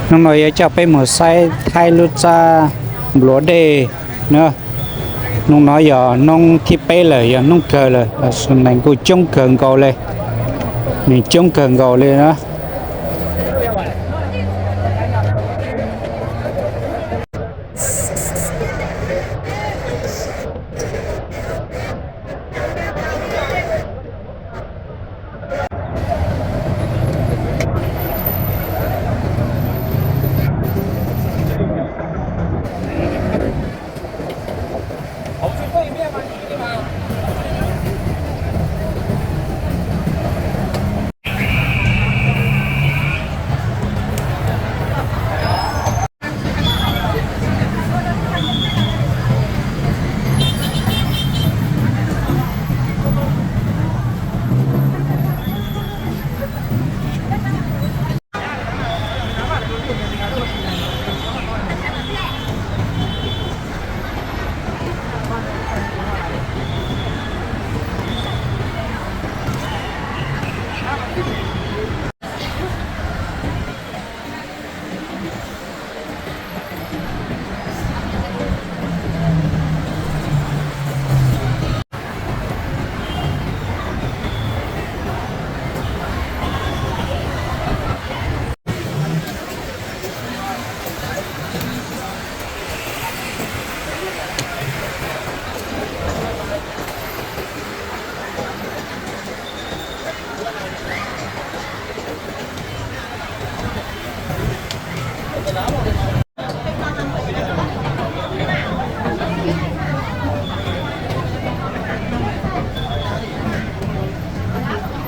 Hnub no yuav coj peb mus saib Thaib lub txaj nplua dej na. Hnub no yog hnub thib peb lawm, yog hnub kawg lawm, neeg kuj coob kawg nkaus li, neeg coob kawg nkaus li na.